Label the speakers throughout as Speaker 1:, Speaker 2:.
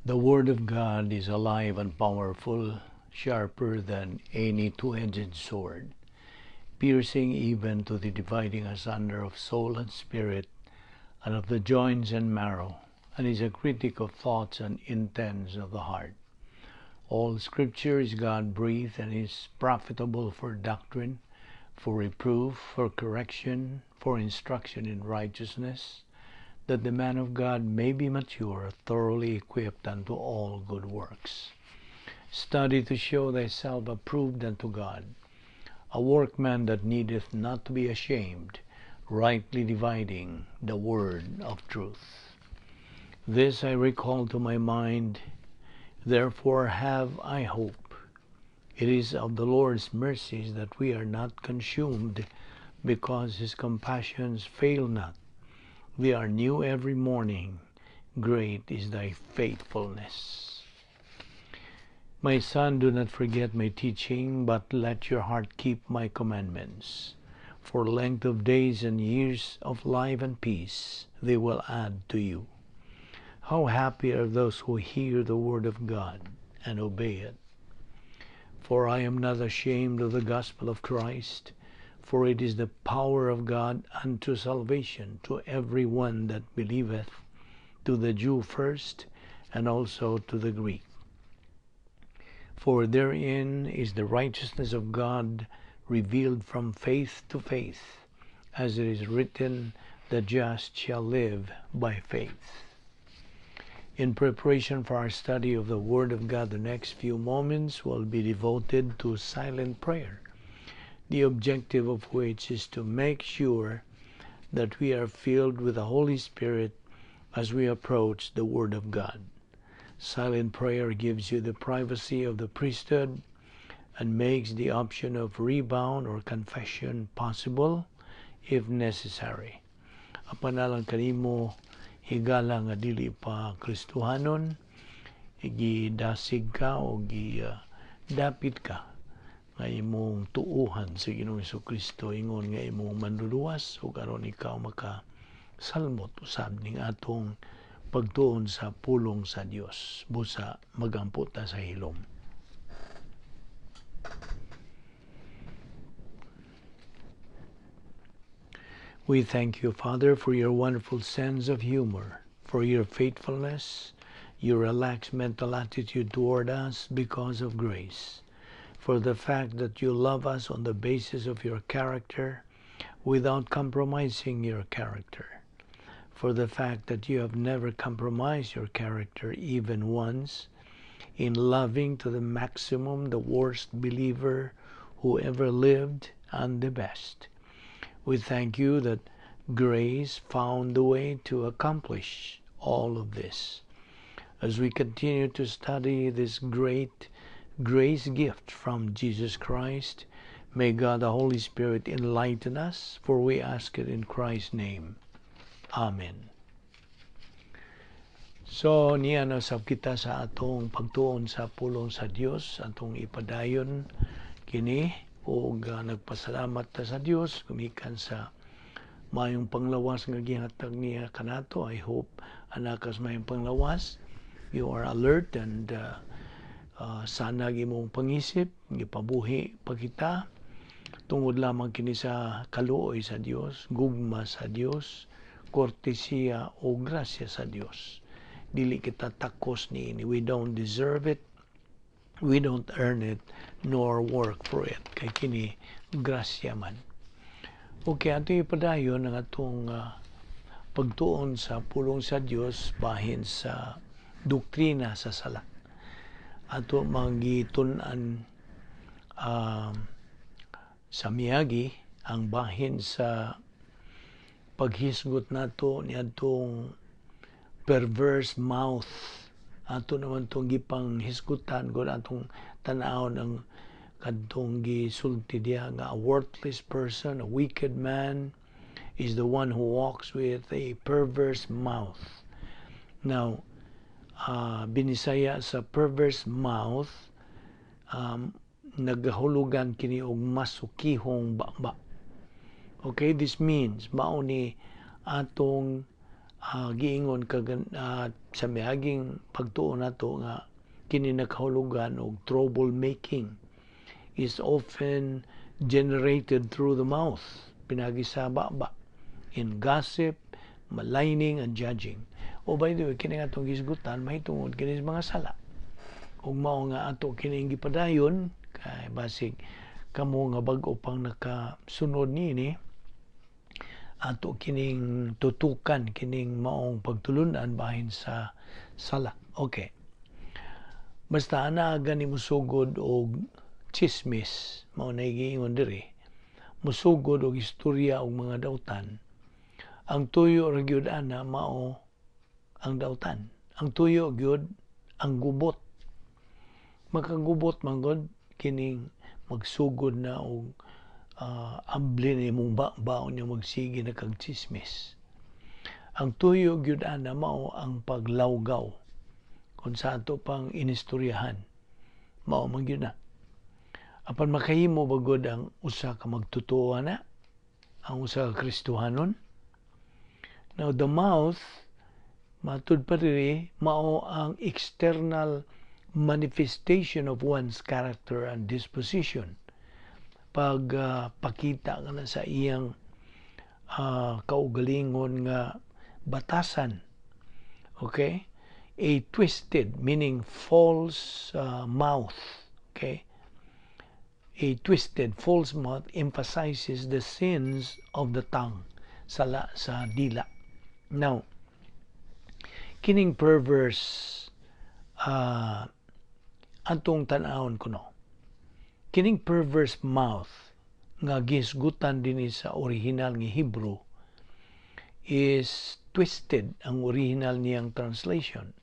Speaker 1: The Word of God is alive and powerful, sharper than any two-edged sword, piercing even to the dividing asunder of soul and spirit, and of the joints and marrow, and is a critic of thoughts and intents of the heart. All Scripture is God-breathed and is profitable for doctrine, for reproof, for correction, for instruction in righteousness, that the man of God may be mature, thoroughly equipped unto all good works. Study to show thyself approved unto God, a workman that needeth not to be ashamed, rightly dividing the word of truth. This I recall to my mind, therefore have I hope. It is of the Lord's mercies that we are not consumed, because his compassions fail not. They are new every morning. Great is thy faithfulness. My son, do not forget my teaching, but let your heart keep my commandments. For length of days and years of life and peace they will add to you. How happy are those who hear the word of God and obey it. For I am not ashamed of the gospel of Christ, for it is the power of God unto salvation to every one that believeth, to the Jew first, and also to the Greek. For therein is the righteousness of God revealed from faith to faith, as it is written, the just shall live by faith. In preparation for our study of the Word of God, the next few moments will be devoted to silent prayer, the objective of which is to make sure that we are filled with the Holy Spirit as we approach the Word of God. Silent prayer gives you the privacy of the priesthood and makes the option of rebound or confession possible if necessary. Apan alang kanimo, higala nga dili pa Kristohanon, gidasig ka o gidapit ka nga imong tuuhan sa Ginoong Kristo ingon nga imong manluluwas ug aron ikaw maka salmot usab ning atong pagtuon sa pulong sa Dios. Busa magampo ta sa hilom. We thank you, Father, for your wonderful sense of humor, for your faithfulness, your relaxed mental attitude toward us because of grace, for the fact that you love us on the basis of your character without compromising your character, for the fact that you have never compromised your character even once in loving to the maximum the worst believer who ever lived and the best. We thank you that grace found the way to accomplish all of this. As we continue to study this great grace gift from Jesus Christ, may God the Holy Spirit enlighten us, for we ask it in Christ's name. Amen. So, niya na sab kita sa atong pagtuon sa pulong sa Dios, atong ipadayon kini ug nagpasalamat ta sa Dios gumikan sa maayong panglawas nga gihatag niya kanato. I hope anakas maayong panglawas. You are alert and sanag imong pangisip, gipabuhi pa kita tungod lamang kini sa kaluoy sa Dios, gugma sa Dios, kortesiya o grasya sa Dios. Dili kita takos niini. We don't deserve it. We don't earn it nor work for it. Kay kini grasya man. Okay, ato ipadayon ang atong pagtuon sa pulong sa Dios bahin sa doktrina sa sala. Ato magitun-an sa miagi ang bahin sa paghisgot nato niadtong perverse mouth. Ato naman tong gipang hisgutan kung atong tan-awon ang kadtong gisulti diha nga a worthless person, a wicked man is the one who walks with a perverse mouth. Now, binisaya sa perverse mouth, nagahulugan kini og masukihong baba. Okay, this means mao ni atong Giingon kag sa miaging pagtuo nato nga kini nakahulugan og trouble making is often generated through the mouth, pinagi sa baba, in gossip, maligning and judging. O by the way, kini nga atong gisgutan mahitungod kini sa mga sala ug mao nga ato kining gipadayon kay basig kamo nga bag-o pang nakasunod niini, ato kining tutukan kining maong pagtulunan bahin sa sala. Okay. Basta ana gani musugod og chismis, mao na giingon diri, musugod og istorya og mga dautan. Ang tuyo ra gyud ana mao ang dautan. Ang tuyo gyud ang gubot. Makagubot man gud kining magsugod na og abli na imong baon niya, magsige na kag chismis. Ang tuyo gyud ana mao ang paglawgaw kung sa ato pang inistoryahan. Mao man gyud na. Apan makahimo ba gud ang usa ka magtotoo na? Ang usa ka Kristohanon? Now, the mouth, matud pa diri, mao ang external manifestation of one's character and disposition. Pag pakita ka na sa iyang kaugalingon nga batasan. Okay? A twisted, meaning false mouth. Okay? A twisted, false mouth emphasizes the sins of the tongue. Sala sa dila. Now, kining perverse, atong tan-awon kuno. Kining perverse mouth nga gisgutan dinhi sa original nga Hebrew is twisted ang original niyang translation.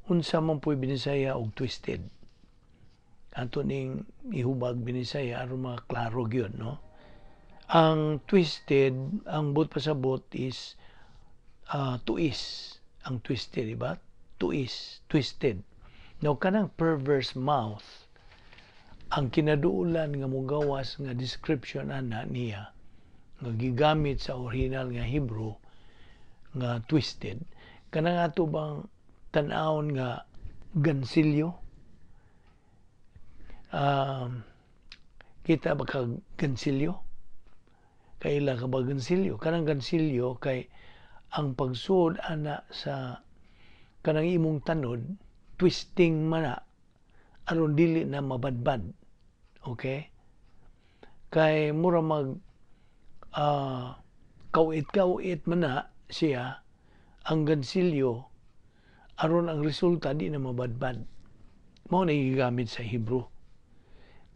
Speaker 1: Unsa man po'y Binisaya og twisted? Ato ning ihubag Binisaya aron mga klaro gyud, no? Ang twisted, ang buot pasabot is tuis. Ang twisted, di ba? Tuis, twisted. Now, kanang perverse mouth, ang kinaduolan nga mugawas nga description ana niya nga gigamit sa original nga Hebrew nga twisted, kanang ato bang tan-awon nga gansilyo, kita ba kag gansilyo? Kaila ka ba gansilyo? Kanang gansilyo kay ang pagsuod ana sa kanang imong tanod, twisting man na aron dili na mabadbad. Okay? Kay mura mag kawit-kawit man na siya ang gansilyo aron ang resulta di na mabadbad. Mao na gigamit sa Hebrew.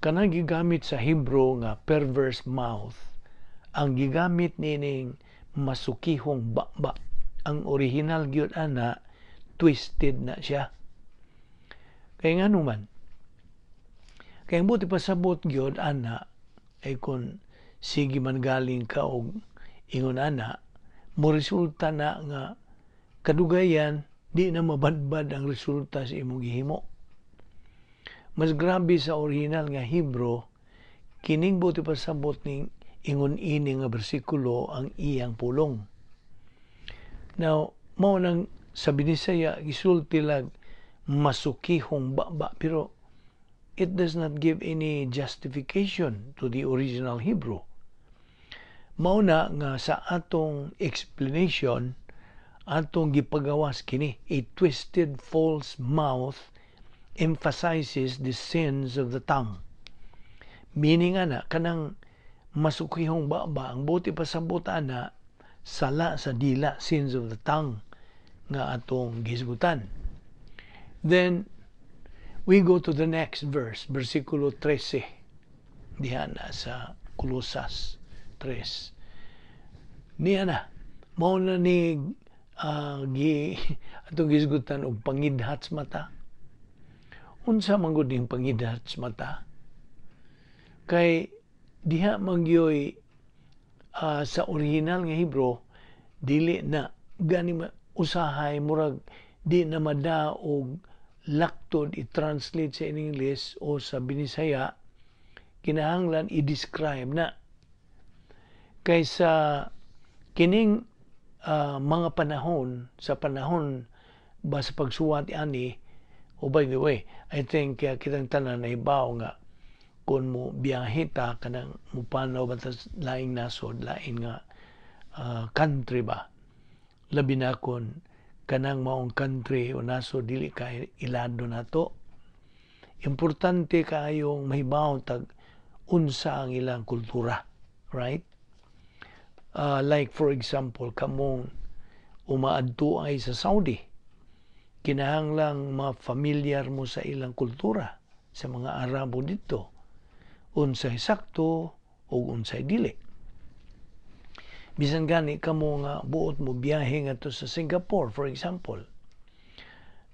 Speaker 1: Kanang gigamit sa Hebrew nga perverse mouth, ang gigamit nining masukihong baba. Ang original gyud ana twisted na siya. Kay ngano man? Kay ang buot pasabot gyud ana ay kung sige man galing ka og ingon ana, mo resulta na nga kadugayan di na mabadbad ang resulta sa imong gihimo. Mas grabe sa original nga Hebrew, kining buot pasabot ning ingon ini nga bersikulo ang iyang pulong. Now, mao nang sa Binisaya gisulti lag masukihong baba, pero it does not give any justification to the original Hebrew. Mao na nga sa atong explanation, atong gipagawas kini, a twisted false mouth emphasizes the sins of the tongue. Meaning ana, kanang masukihong baba, ang buot pasabot ana, sala sa dila, sins of the tongue, nga atong gisgutan. Then, we go to the next verse, versikulo 13. Diha na sa Kolosas 3. Niya na, mao na ni gi, atong gisgutan og pangidhat sa mata. Unsa man gud ning pangidhat sa mata? Kay diha magyoy sa original nga Hebrew dili na gani usahay murag di na madaog laktod i-translate sa English o sa Binisaya, kinahanglan i-describe na. Kaysa kining Mga panahon, sa panahon ba sa pagsuwat ani. Oh, by the way, I think kitang tanan nahibaw nga kung mo biyahe ta, kanang mupanaw ba ta laing nasod, lain nga country ba, labi na kon kanang maong country o nasod dili ka ilado nato, importante kaayong mahibaw tag unsa ang ilang kultura, right? Like for example, kamong umaadto ay sa Saudi, kinahanglang ma-familiar mo sa ilang kultura, sa mga Arabo dito, unsay sakto o unsay dili. Bisan gani kamo nga buot mo biyahe ngadto sa Singapore, for example.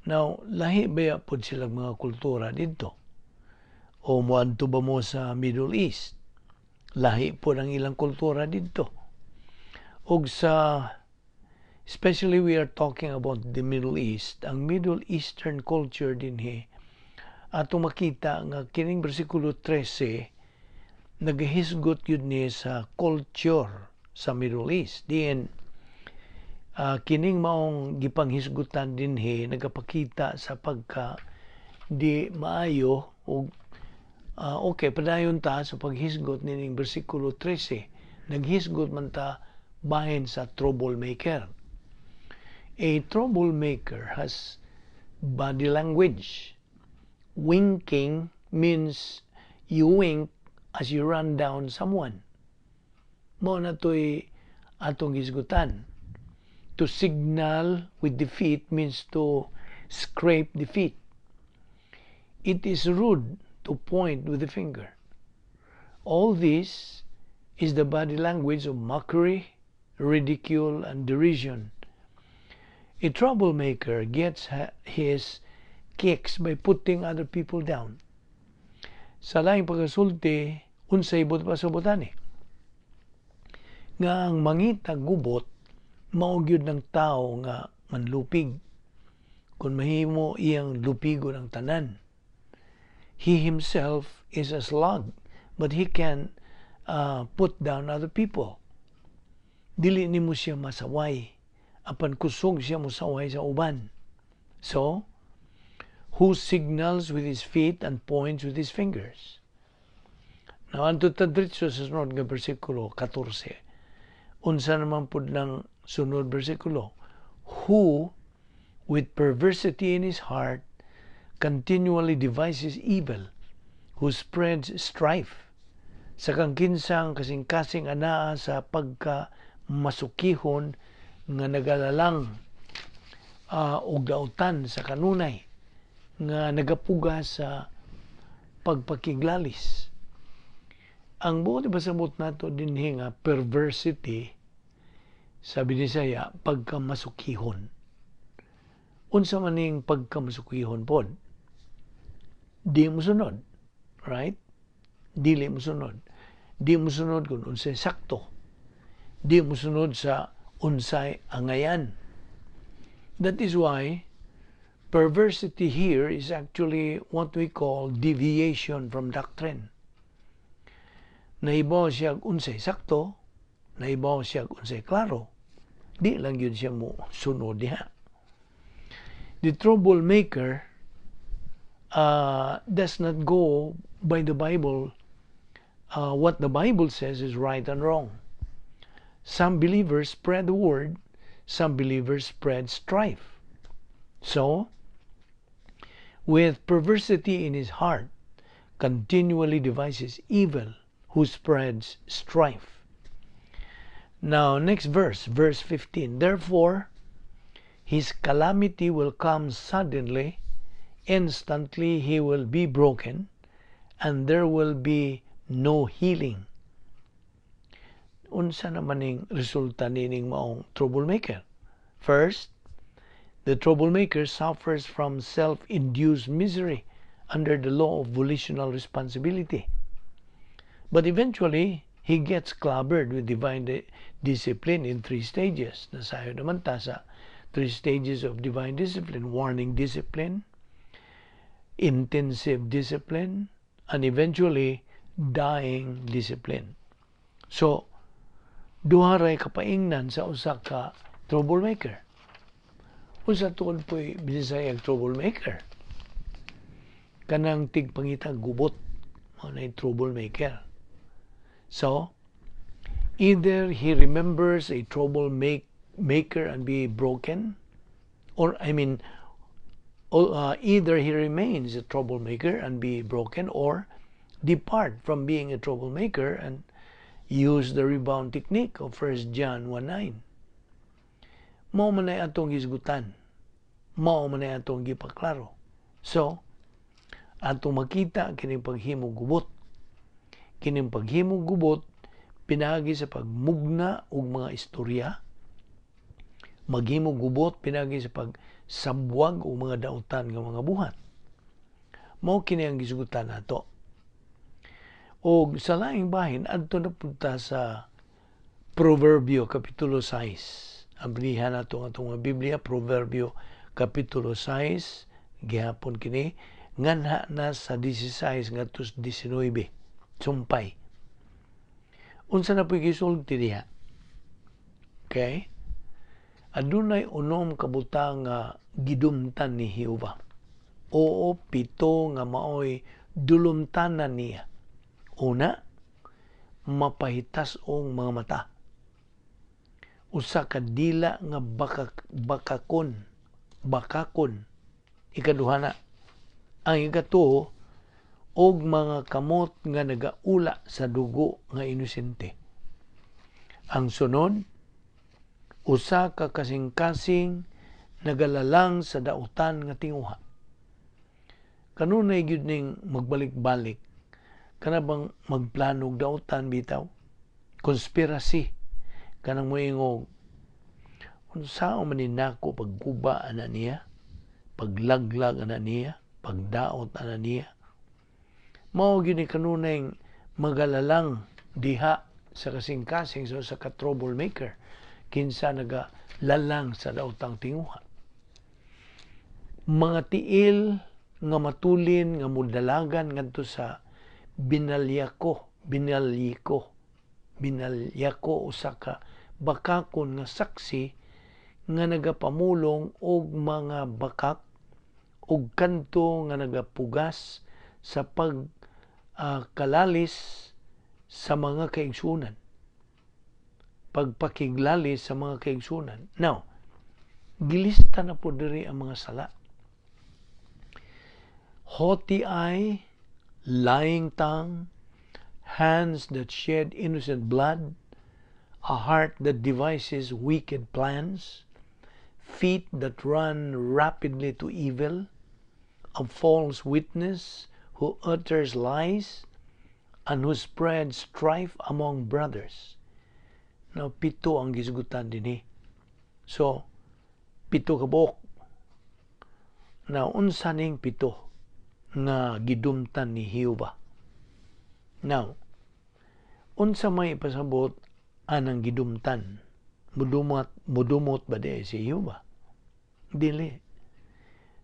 Speaker 1: Now, lahi baya pod sila mga kultura dito? O moadto ba mo sa Middle East? Lahi pod ang ilang kultura dito. Og sa especially we are talking about the Middle East, ang Middle Eastern culture dinhi, ato makita nga kining bersikulo 13 nagahisgot yun ni sa culture sa Middle East. Diin kining maong gipanghisgutan dinhi nagapakita sa pagka di maayo og okay, padayon ta sa paghisgot nining bersikulo 13. Naghisgot man ta bahin sa troublemaker. A troublemaker has body language. Winking means you wink as you run down someone. Mao na to'y atong hisgutan. To signal with the feet means to scrape the feet. It is rude to point with the finger. All this is the body language of mockery, ridicule, and derision. A troublemaker gets his kicks by putting other people down. Sa laing pagkasulti, unsay buot pasabot ani? Nga ang mangita gubot, mao gyud ng tao nga manlupig. Kung mahimo iyang lupigon ang tanan. He himself is a slug, but he can put down other people. Dili nimo siya masaway, apan kusog siya mosaway sa uban. So, who signals with his feet and points with his fingers. Now, adto ta diretso sa sunod nga bersikulo 14. Unsa naman pud ng sunod bersikulo? Who, with perversity in his heart, continually devises evil, who spreads strife, sa kang kinsang kasing-kasing anaa sa pagka masukihon nga nagalalang og dautan sa kanunay nga nagapuga sa pagpakiglalis. Ang buot ipasabot nato dinhi nga perversity sa Binisaya, pagkamasukihon. Unsa man ning pagkamasukihon pod? Di mo sunod, right? Dili mo sunod. Di mo sunod kung unsay sakto. Di mo sunod sa unsay angayan. That is why perversity here is actually what we call deviation from doctrine. Nahibaw siya unsay sakto, nahibaw siya unsay klaro, di lang yun siya mo sunod diha. The troublemaker does not go by the Bible. What the Bible says is right and wrong. Some believers spread the word, some believers spread strife. So, with perversity in his heart, continually devises evil, who spreads strife. Now, next verse, verse 15. Therefore, his calamity will come suddenly, instantly he will be broken, and there will be no healing. Unsa naman ning resulta nining maong troublemaker? First, the troublemaker suffers from self-induced misery under the law of volitional responsibility. But eventually, he gets clobbered with divine discipline in three stages. Nasayo naman ta sa three stages of divine discipline: warning discipline, intensive discipline, and eventually dying discipline. So, duha ray kapaingnan sa usa ka Troublemaker. Unsa tuod po'y Binisaya troublemaker? Kanang tigpangita gubot, mao na troublemaker. So, either he remembers a trouble maker and be broken, or, I mean, either he remains a troublemaker and be broken, or depart from being a troublemaker and use the rebound technique of 1 John 1:9. Mao man ay atong gisgutan. Mao man ay atong gipaklaro. So, atong makita kining paghimo gubot. Kining paghimo gubot pinaagi sa pagmugna og mga istorya, maghimo gubot pinaagi sa pagsabwag og mga dautan nga mga buhat. Mao kini ang gisgutan nato. Og sa laing bahin, adto na punta sa Proverbio Kapitulo 6. Abrihan nato ang atong mga Biblia, Proverbio Kapitulo 6, gihapon kini, nganha na sa 16 ngadto sa 19. Sumpay. Unsa na po'y gisulti diha? Okay? Adunay 6 ka butang nga gidumtan ni Jehova. Oo, 7 nga maoy dulumtanan niya. Una, mapahitas-ong mga mata. Usa ka dila nga bakakon, bakakon. Ikaduha na. Ang ikatuo, og mga kamot nga nagaula sa dugo nga inosente. Ang sunod, usa ka kasing-kasing nagalalang sa dautan nga tinguha. Kanunay gyud ning magbalik-balik, kana bang magplano og dautan bitaw? Conspiracy. Kanang moingog, unsaon man ni nako pagguba ana niya, paglaglag ana niya, pagdaot ana niya. Mao gyud ni kanunay magalalang diha sa kasing-kasing, so sa ka-troublemaker, kinsa nagalalang sa daotang tinguha. Mga tiil nga matulin nga mudalagan ngadto sa binalyako, binalyiko, binalyako, usa ka bakakon nga saksi nga nagapamulong og mga bakak og kanto nga nagapugas sa pag kalalis sa mga kaigsunan. Pagpakiglalis sa mga kaigsunan. Now, gilista na po diri ang mga sala. Haughty eye, lying tongue, hands that shed innocent blood, a heart that devises wicked plans, feet that run rapidly to evil, a false witness who utters lies, and who spreads strife among brothers. Now, 7 ang gisgutan dinhi. So, 7 ka buok. Now, unsa ning 7 nga gidumtan ni Jehova? Now, unsa may ipasabot anang gidumtan? Mudumot ba di si Jehova? Dili.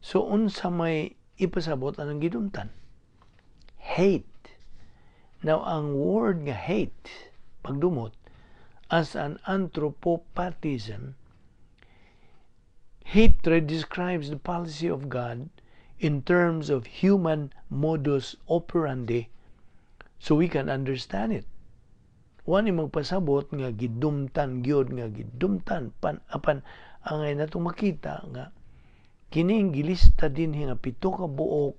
Speaker 1: So, unsa may ipasabot anang gidumtan? Hate. Now, ang word nga hate, pagdumot, as an anthropopathism, hatred describes the policy of God in terms of human modus operandi so we can understand it. Wa ni magpasabot nga gidumtan gyud nga gidumtan pan apan angay natong makita nga kining gilista dinhi nga 7 ka buok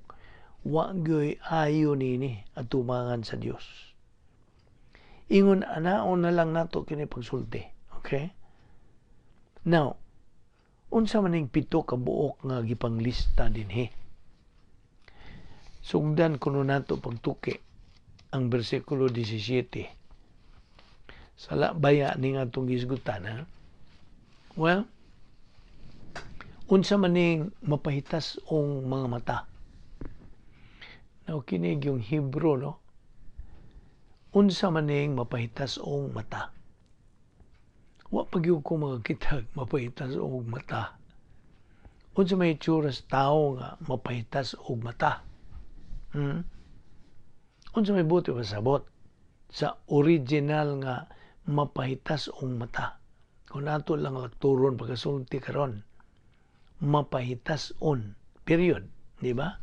Speaker 1: wa gyoy ayo nini atumangan sa Dios. Ingon anaon na lang nato kini pagsulti. Okay? Now, unsa man ning 7 ka buok nga gipanglista dinhi? Sugdan kuno nato pagtuki ang bersikulo 17. Sala baya ning atong gisgutan, ha? Well, unsa man ning mapahitas ong mga mata? Now, kinig yung Hebrew, no? Unsa man ning mapahitas ong mata? Wa pa gyud ko makakita mapahitas og mata. Unsa may itsura sa tawo nga mapahitas og mata? Unsa may buti pasabot sa original nga mapahitas og mata? Kung nato lang lakturon pagkasulti karon, mapahitas-on. Period. Di ba?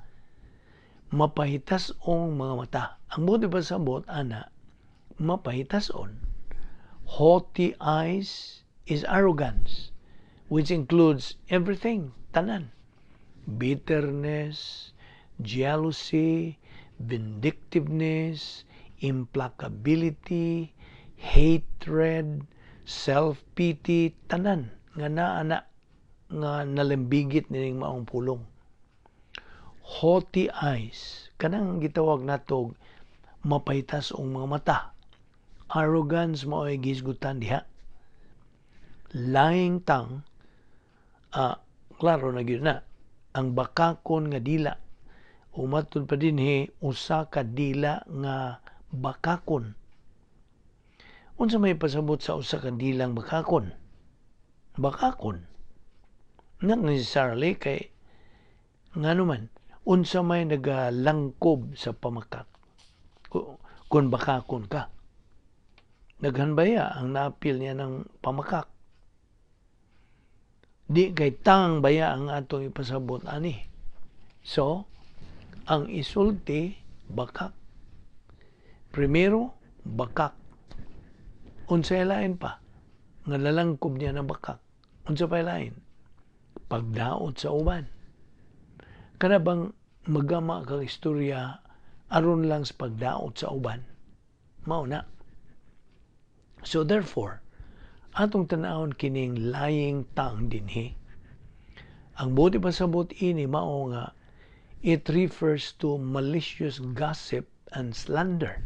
Speaker 1: Mapahitas-ong mga mata. Ang buot ipasabot ana, mapahitas-on. Haughty eyes is arrogance, which includes everything, tanan. Bitterness, jealousy, vindictiveness, implacability, hatred, self-pity, tanan nga naa na nga nalambigit nining maong pulong. Haughty eyes, kanang gitawag natog mapahitas-ong mga mata. Arrogance mao'y gihisgutan diha. Lying tongue, klaro na gyud na ang bakakon nga dila. O matud pa dinhi, usa ka dila nga bakakon. Unsa may pasabot sa usa ka dilang bakakon? Bakakon. Not necessarily kay ngano man, unsa may nagalangkob sa pamakak kung bakakon ka? Daghan baya ang naapil niya ng pamakak? Di kay tongue baya ang atong ipasabot ani. So, ang isulti, bakak. Primero, bakak. Unsay lain pa nga lalangkob niya ng bakak? Unsa pa lain? Pagdaot sa uban. Kana bang magama kang istorya aron lang sa pagdaot sa uban? Mao na. So therefore, atong tan-awon kining lying tongue dinhi. Ang buot ipasabot ini mao nga it refers to malicious gossip and slander.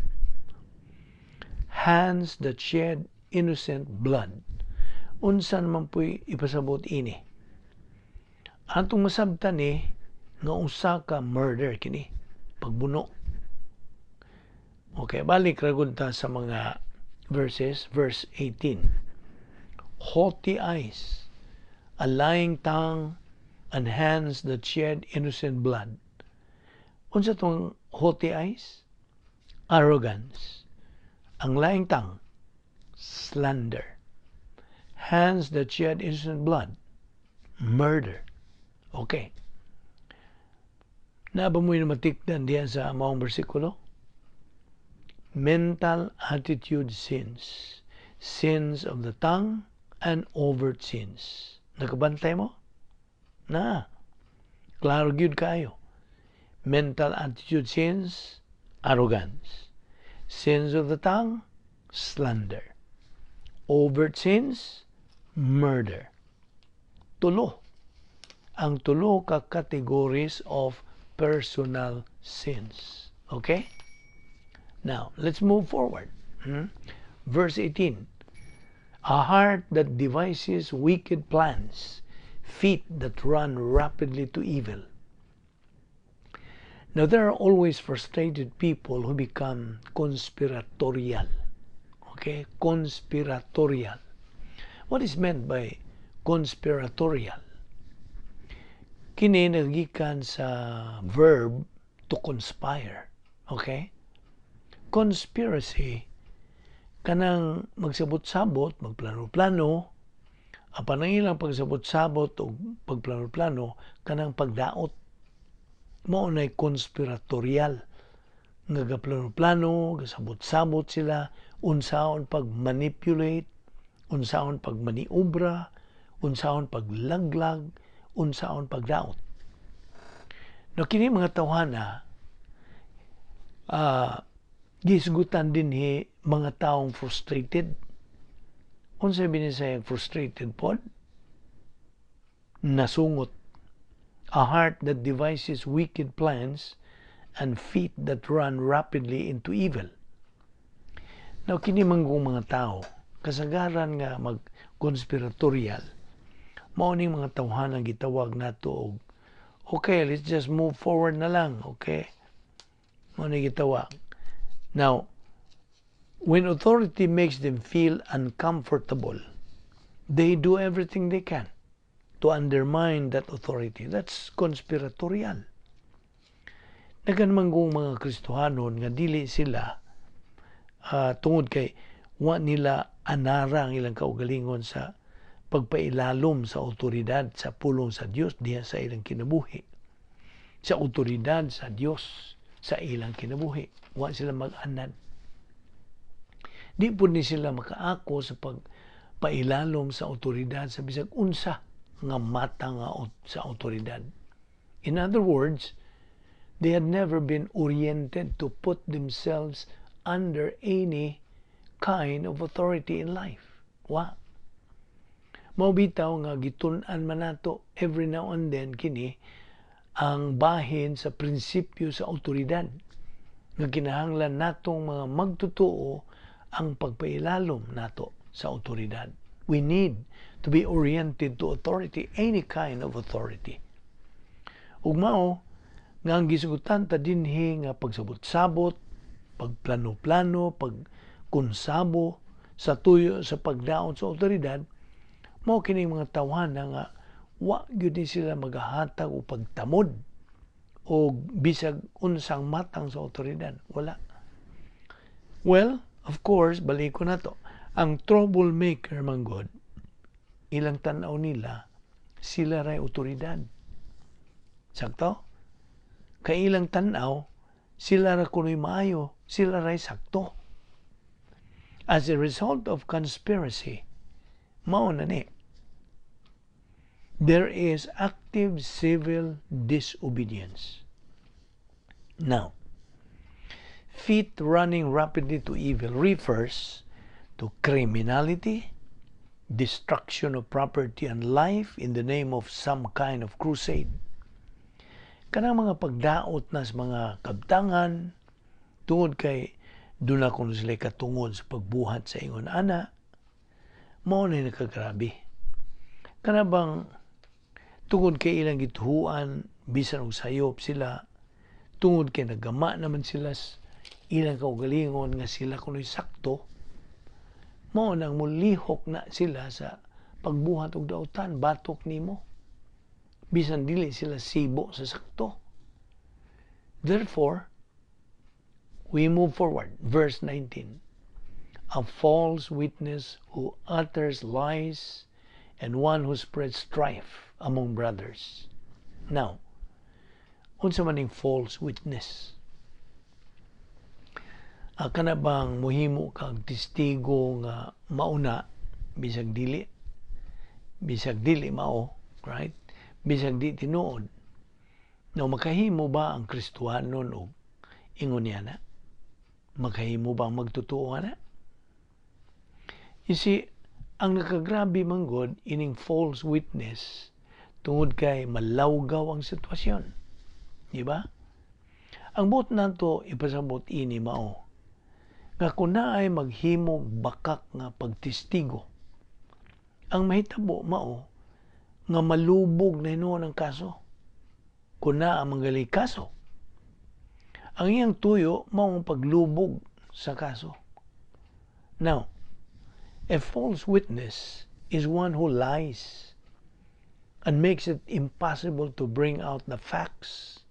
Speaker 1: Hands that shed innocent blood. Unsa naman po'y ipasabot ini? Atong masabtan ni nga usa ka murder kini, pagbuno. Okay, balik ra gud ta sa mga verses, verse 18. Haughty eyes, a lying tongue, and hands that shed innocent blood. Unsa tong haughty eyes? Arrogance. Ang lying tongue, slander. Hands that shed innocent blood, murder. Okay. Naa ba mo'y matikdan diyan sa maong bersikulo? Mental attitude sins. Sins of the tongue and overt sins. Nakabantay mo? Na. Klaro gyud kayo. Mental attitude sins, arrogance. Sins of the tongue, slander. Overt sins, murder. Tulo. Ang tulo ka categories of personal sins. Okay? Now, let's move forward. Verse 18. A heart that devises wicked plans, feet that run rapidly to evil. Now, there are always frustrated people who become conspiratorial. Okay? Conspiratorial. What is meant by conspiratorial? Kini nagikan sa verb to conspire. Okay? Conspiracy, kanang magsabot-sabot, magplano-plano, apan ang ilang pagsabot-sabot o pagplano-plano, kanang pagdaot. Mao nay conspiratorial. Nga gaplano-plano, gasabot-sabot sila, unsaon pag-manipulate, unsaon pagmaniobra, unsaon paglaglag, unsaon pagdaot. No, kini mga tawhana, gihisgutan dinhi mga taong frustrated. Unsay binisayang frustrated pod? Nasungot. A heart that devises wicked plans and feet that run rapidly into evil. Now, kini manggong mga tao, kasagaran nga mag-conspiratorial, mao ning mga tawhanang gitawag nato og "Okay, let's just move forward na lang," okay? Mao ni gitawag. Now, when authority makes them feel uncomfortable, they do everything they can to undermine that authority. That's conspiratorial. Daghan man kung mga Kristohanon nga dili sila tungod kay wa nila anara ang ilang kaugalingon sa Pagpailalom sa otoridad sa pulong sa Dios diha sa ilang kinabuhi. Sa otoridad sa Dios sa ilang kinabuhi. Wa sila mag-anad. Di po ni sila makaako sa pagpailalom sa otoridad sa bisag unsa nga mata nga sa otoridad. In other words, they had never been oriented to put themselves under any kind of authority in life. Wa. Mao bitaw nga gitun-an man nato every now and then kini ang bahin sa prinsipyo sa otoridad nga kinahanglan natong mga magtotoo ang pagpailalom nato sa otoridad. We need to be oriented to authority, any kind of authority. Ug mao nga ang gisugutan ta dinhi nga pagsabot-sabot, pagplano-plano, pagkonsabo sa tuyo sa pagdaot sa otoridad, mao kini mga tawhana nga wa gyud ni sila magahatag og pagtamod o bisag unsang matang sa otoridad. Wala. Well, of course, baliko na to. Ang troublemaker manggod, ilang tanaw nila, sila ray otoridad. Sakto? Kay ilang tanaw, sila ra kuno'y maayo, sila ray sakto. As a result of conspiracy, mao na ni, there is active civil disobedience. Now, feet running rapidly to evil refers to criminality, destruction of property and life in the name of some kind of crusade. Kanang mga pagdaot na sa mga kabtangan, tungod kay doon na kuno sila katungod sa pagbuhat sa ingon ana, mao na nakagrabe. Kana bang tungod kay ilang gituhuan, bisan og sayop sila, tungod kay nagama naman sila ilang kaugalingon nga sila kuno'y sakto, mao nang mulihok na sila sa pagbuhat og dautan batok nimo bisan dili sila sibo sa sakto. Therefore, we move forward. Verse 19: A false witness who utters lies and one who spreads strife among brothers. Now, unsa man ning false witness? Kana bang muhimo kag testigo nga mauna bisag dili mao, right? Bisag di tinuod. No, makahimo ba ang Kristohanon og ingon niya na? Makahimo ba ang magtotoo na? You see, ang nakagrabe manggod ining false witness tungod kay malawgaw ang sitwasyon. Di ba? Ang buot nato ipasabot ini mao nga kung naay maghimog bakak nga pagtestigo, ang mahitabo mao nga malubog na hinuon ang kaso. Kung naa man gali kaso, ang iyang tuyo mao ang paglubog sa kaso. Now, a false witness is one who lies and makes it impossible to bring out the facts.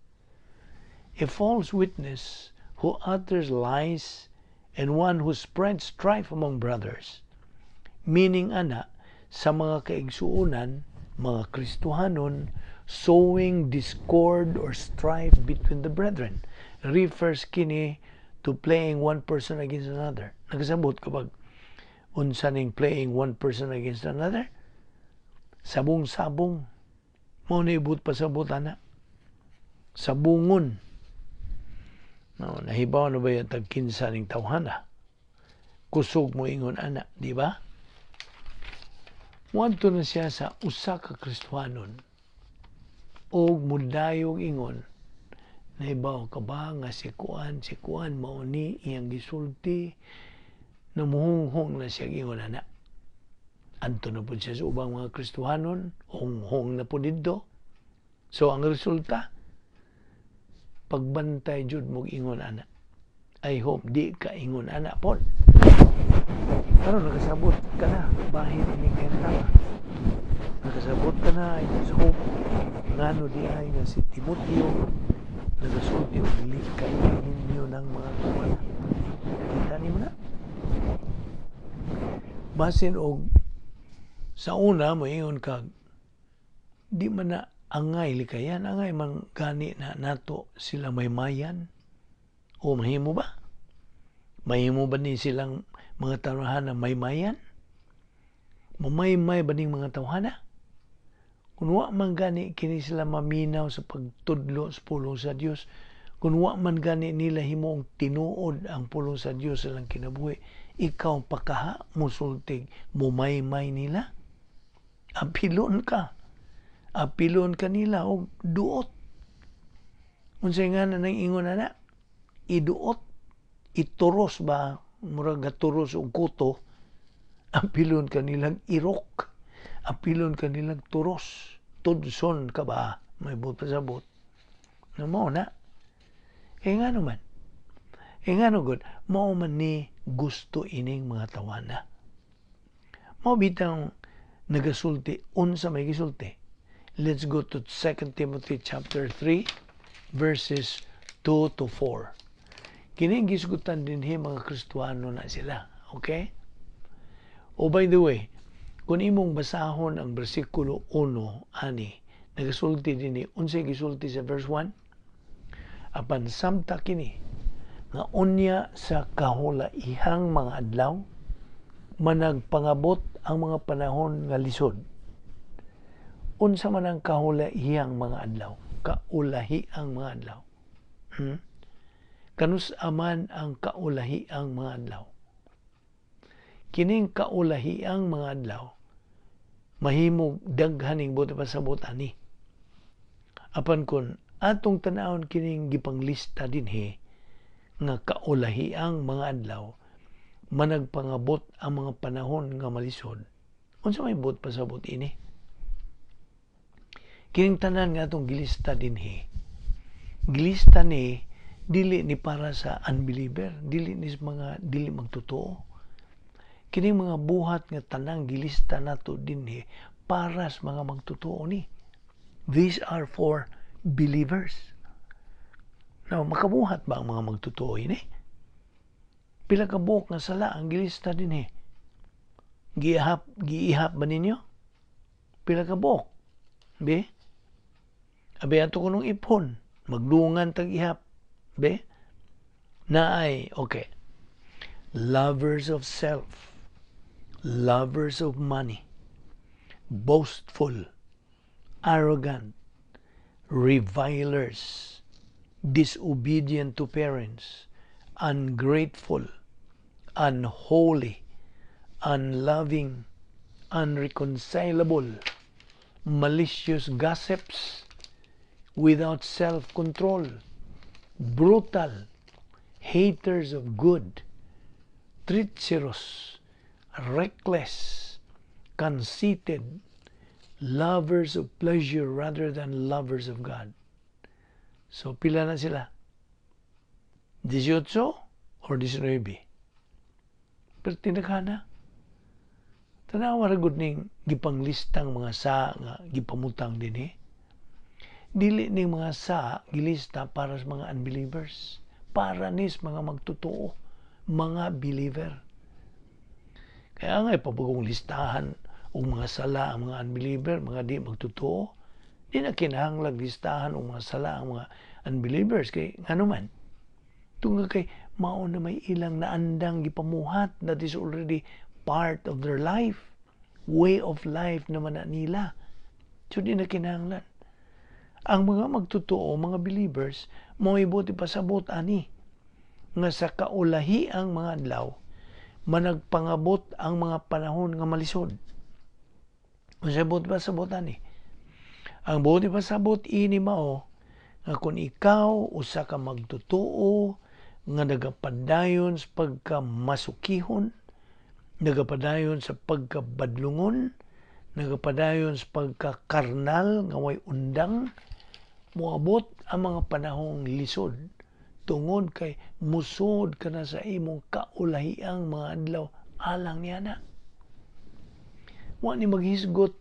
Speaker 1: A false witness who utters lies and one who spreads strife among brothers. Meaning ana, sa mga kaigsuonan, mga Kristohanon, sowing discord or strife between the brethren. Refers kini to playing one person against another. Nakasabot kapag unsa ning playing one person against another? Sabong-sabong. Mao na ibut pasabot ana. Sabungon. No, nahibaw na ba yung tagkinsa ning tawhana? Kusog mo ingon ana, di ba? Muadto na siya sa usa ka Kristohanon og mudayog ingon, "Nahibaw ka ba nga si kuan mao ni iyang gisulti?" Namuhunghong na siya ingon ana. Adto na pud siya sa ubang mga Kristohanon, hunghong na pud didto. So ang resulta, pagbantay jud mo ingon ana. I hope di ka ingon ana pod. Pero nakasabot ka na, bahin ini kay tama. Nakasabot ka na, I just hope ngano di ay nga si Timoteo nagasulti og likay ninyo ng mga tuwan. Kita nimo na. Basin og Sa una, moingon ka, di man na angay likayan, angay man gani na nato sila maymayan. O mahimo ba? Mahimo ba ni silang mga tawhana maymayan? Mamaymay ba ning mga tawhana? Kung wa man gani kini sila maminaw sa pagtudlo sa pulong sa Dios, kung wa man gani nila himong tinuod ang pulong sa Dios sa ilang kinabuhi, ikaw pa kaha musultig mumaymay nila? Apilon ka. Apilon ka nila og duot. Unsay nga na nang ingon ana? Iduot, ituros ba, murag gaturos og kuto, apilon ka nilang irok, apilon ka nilang turos, tudson ka ba, may buot pasabot. No mao na. Eh nga naman. Eh nga no gud, mao man ni gusto ining mga tawana. Mao bitang nagasulti, unsa may gisulti. Let's go to 2 Timothy chapter 3 verses 2 to 4. Kini gisgutan dinhi, mga Kristuano na sila. Okay? Oh, by the way, kung imong basahon ang bersikulo 1 ani, nagasulti dinhi, unsay gisulti sa verse 1? Apan samta kini nga unya sa kahulaihang mga adlaw managpangabot ang mga panahon nga lisod. Unsa man ang kahulaihang mga adlaw? Kaulahiang mga adlaw. Kanus aman ang kaulahiang mga adlaw? Kining kaulahiang mga adlaw mahimong daghaning buot pasabot ani. Apan kon atong tan-awon kining gipanglista dinhi nga kaulahiang mga adlaw managpangabot ang mga panahon nga malisod. Unsa may buot pasabot ini? Kining tanan nga atong gilista dinhi, gilista ni dili ni para sa unbeliever, dili ni sa mga dili magtotoo. Kining mga buhat nga tanang gilista nato dinhi para sa mga magtotoo ni. These are for believers. Now, makabuhat ba ang mga magtotoo ini? Pila ka buok nga sala ang gilista dinhi? Giihap, giihap ba ninyo? Pila ka buok? Be? Abi ato kunong ipon, magdungan tag ihap. Be? Naay, okay. Lovers of self, lovers of money, boastful, arrogant, revilers, disobedient to parents, ungrateful, unholy, unloving, unreconcilable, malicious gossips, without self-control, brutal, haters of good, treacherous, reckless, conceited, lovers of pleasure rather than lovers of God. So, pila na sila? 18 or 19? Pero tinakana. Tanawa ra gud ning gipanglistang mga sa nga gipamutang dinhi. Dili ning mga sa gilista para sa mga unbelievers. Para nis mga magtotoo, mga believer. Kaya nga ipabagong listahan og mga sala ang mga unbeliever, mga di magtotoo. Di na kinahanglag listahan og mga sala ang mga unbelievers kay ngano man. Tungod kay mao na may ilang naandang gipamuhat, that is already part of their life. Way of life naman na nila. So di na kinahanglan. Ang mga magtotoo, mga believers, mao'y buot ipasabot ani nga sa kaulahiang mga adlaw managpangabot ang mga panahon nga malisod. Unsay buot pasabot ani? Ang buot ipasabot ini mao nga kung ikaw usa ka magtotoo nga nagapadayon sa pagkamasukihon, nagapadayon sa pagkabadlungon, nagapadayon sa pagkakarnal nga way undang, moabot ang mga panahong lisod tungod kay musod ka na sa imong kaulahiang mga adlaw alang niya na. Wa ni maghisgot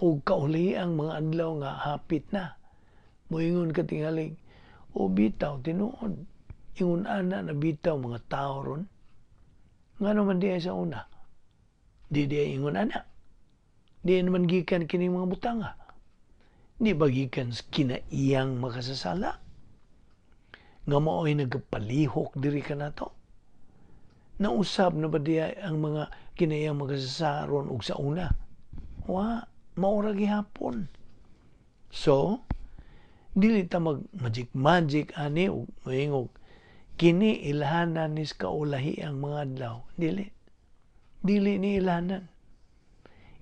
Speaker 1: og kaulahiang mga adlaw nga hapit na. Moingon ka tingalig, o bitaw, tinuod. Ingon ana na bitaw mga tao ron. Ngano man di ay sa una? Di di ay ingon ana. Di naman gikan kining mga butanga? Di ba gikan sa kinaiyang makasasala nga mao'y nagapalihok diri kanato? Nausab na ba diya ang mga kinaiyang makasasala ron ug sa una? Wa, mao ra gihapon. So, dili ta mag magic magic ani ug moingog kini ilhanan ni sa kaulahi ang mga adlaw. Dili. Dili ni ilhanan.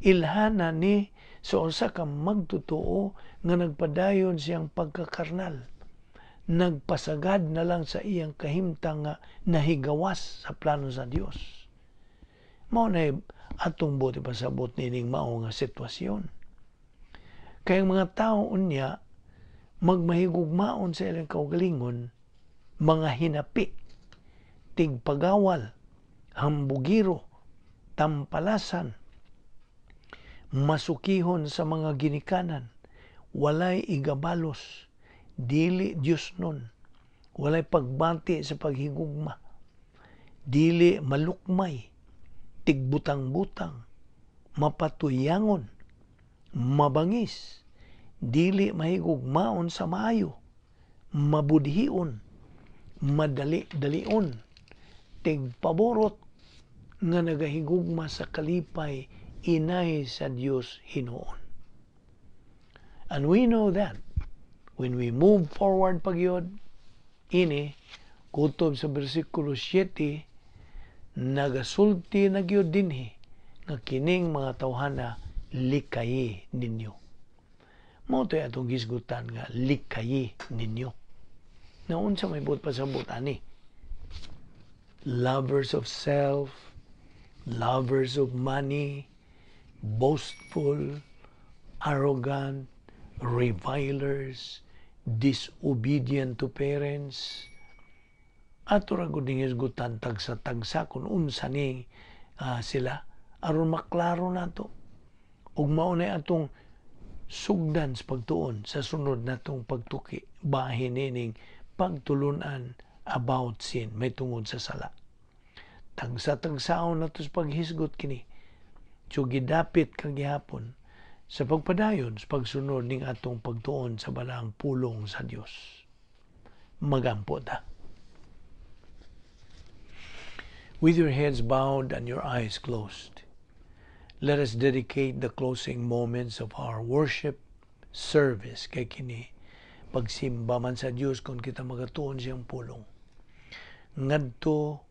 Speaker 1: Ilhanan ni sa usa ka magtotoo nga nagpadayon siyang pagkakarnal. Nagpasagad na lang sa iyang kahimtang nga nahigawas sa plano sa Dios. Mao na atong buot ipasabot nining mao nga sitwasyon. Kay ang mga tao unya magmahigugmaon sa ilang kaugalingon, mga hinapi, tigpagawal, hambugiro, tampalasan, masukihon sa mga ginikanan, walay igabalos, dili Diyos nun, walay pagbati sa paghigugma, dili malukmay, tigbutang-butang, mapatuyangon, mabangis, dili mahigugmaon sa maayo, mabudhion, madali-dalion, tigpaborot nga nagahigugma sa kalipay inay sa Dios hinuon. And we know that when we move forward pagyod ini kutob sa bersikulo 7, nagasulti na gyud dinhi nga kining mga tawhana likayi ninyo. Mao to'y atong gisgutan nga likayi ninyo. Naunsa may buot pasabot ani? Lovers of self, lovers of money, boastful, arrogant, revilers, disobedient to parents. Ato ra gud ning hisgutan tagsa-tagsa kung unsa ni sila aron maklaro nato. Ug mao na atong sugdan sa pagtuon sa sunod natong pagtuki bahin nining pagtulunan about sin, may tungod sa sala. Tagsa-tagsaon nato sa paghisgot kini. So gidapit kagihapon sa pagpadayon sa pagsunod ning atong pagtuon sa balaang pulong sa Dios. Magampo ta. With your heads bowed and your eyes closed, let us dedicate the closing moments of our worship service kay kini pagsimba man sa Dios kung kita magatuon siyang pulong. Ngadto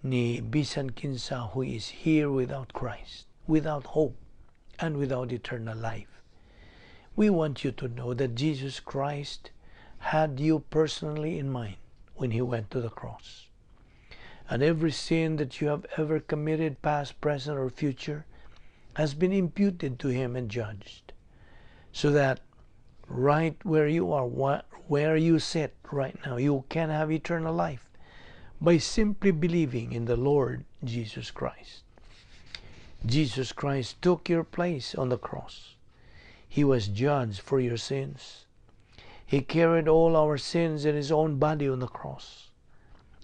Speaker 1: ni bisan kinsa who is here without Christ, without hope, and without eternal life. We want you to know that Jesus Christ had you personally in mind when He went to the cross. And every sin that you have ever committed, past, present, or future, has been imputed to Him and judged. So that right where you are, where you sit right now, you can have eternal life by simply believing in the Lord Jesus Christ. Jesus Christ took your place on the cross. He was judged for your sins. He carried all our sins in His own body on the cross.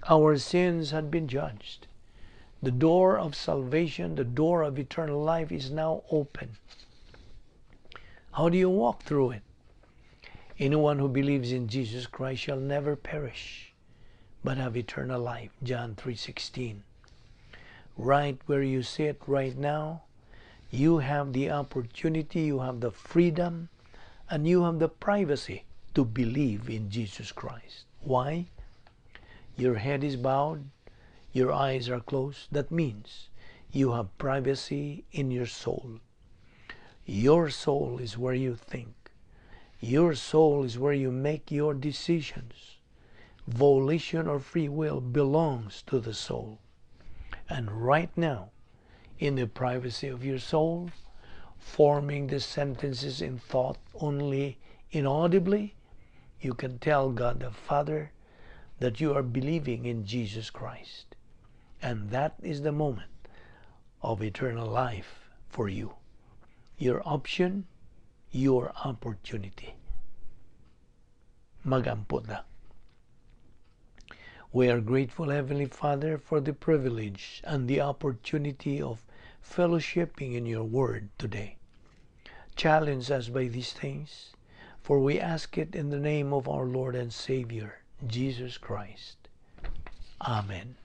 Speaker 1: Our sins had been judged. The door of salvation, the door of eternal life is now open. How do you walk through it? Anyone who believes in Jesus Christ shall never perish, but have eternal life. John 3:16. Right where you sit right now, you have the opportunity, you have the freedom, and you have the privacy to believe in Jesus Christ. Why? Your head is bowed, your eyes are closed. That means you have privacy in your soul. Your soul is where you think. Your soul is where you make your decisions. Volition or free will belongs to the soul. And right now, in the privacy of your soul, forming the sentences in thought only inaudibly, you can tell God the Father that you are believing in Jesus Christ. And that is the moment of eternal life for you. Your option, your opportunity. Magampo na. We are grateful, Heavenly Father, for the privilege and the opportunity of fellowshipping in your word today. Challenge us by these things, for we ask it in the name of our Lord and Savior, Jesus Christ. Amen.